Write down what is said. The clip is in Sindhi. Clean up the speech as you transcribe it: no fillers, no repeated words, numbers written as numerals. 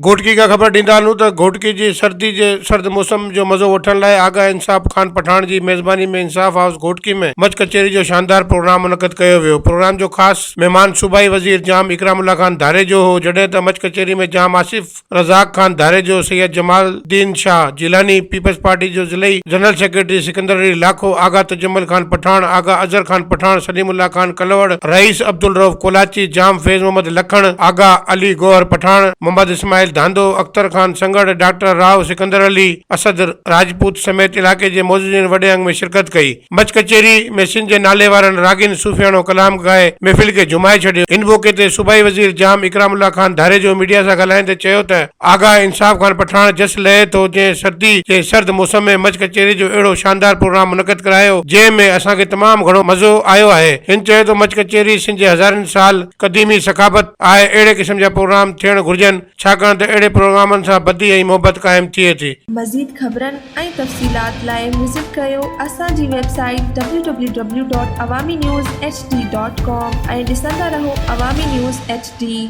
گهوٽڪي کان خبر ڏيندا هلون ته گهوٽڪي جي سردي جي سرد موسم جو مزو وٺڻ لاء آغا انصاف خان پٺاڻ جي ميزباني ۾ انصاف هائوس گهوٽڪي ۾ مچ ڪچهري جو شاندار پروگرام منعقد ڪيو ويو. پروگرام جو خاص مهمان صوبائي وزير ڄام اڪرام الله خان ڌاريجو هو جڏهن ته مچ ڪچهري ۾ ڄام آصف رزاق خان ڌاريجو، سيد جمال الدين شاهه جيلاني، پيپلز پارٽي جو ضلعي جنرل سيڪريٽري سڪندر علي لاکو، آغا تجمل خان پٺاڻ، آغا اظهر خان پٺاڻ، سليم الله خان ڪلوڙ، رئيس عبدالرئوف ڪولاچي، ڄام فيض محمد لکڻ، آغا علي گوهر پٺاڻ، محمد اسماعيل ڌانڌو، اختر خان سنگهڙ، ڊاڪٽر راء سڪندر علي، اسد راجپوت سميت علائقي جي معززين وڏي انگ ۾ شرڪت ڪئي. مچ ڪچهري ۾ سنڌ جي نالي وارن راڳين صوفياڻو ڪلام ڳائي محفل کي جهومائي ڇڏيو. ان موقعي تي صوبائي وزير ڄام اڪرام الله خان ڌاريجو ميڊيا سان ڳالهائيندي چيو ته آغا انصاف خان پٺاڻ جس لهي ٿو جنهن سردي جي سرد موسم ۾ مچ ڪچهري جو اهڙو شاندار پروگرام منعقد ڪرايو جنهن ۾ اسان کي تمام گهڻو مزو آيو آهي. هن چيو ته مچ ڪچهري سنڌ جي هزارين سال قديمي ثقافت آهي اهڙي قسم جا پروگرام ٿيڻ گهرجن ڇاڪاڻ ته اهڙي پروگرامن سان ٻڌي ۽ محبت قائم ٿئي ٿي. مزيد خبرن ۽ تفصيلات لاء وزٽ ڪريو اسان جي website W W W dot Awami news H D dot com ۽ ڏسندا رهو عوامي نيوز ايڇ ڊي.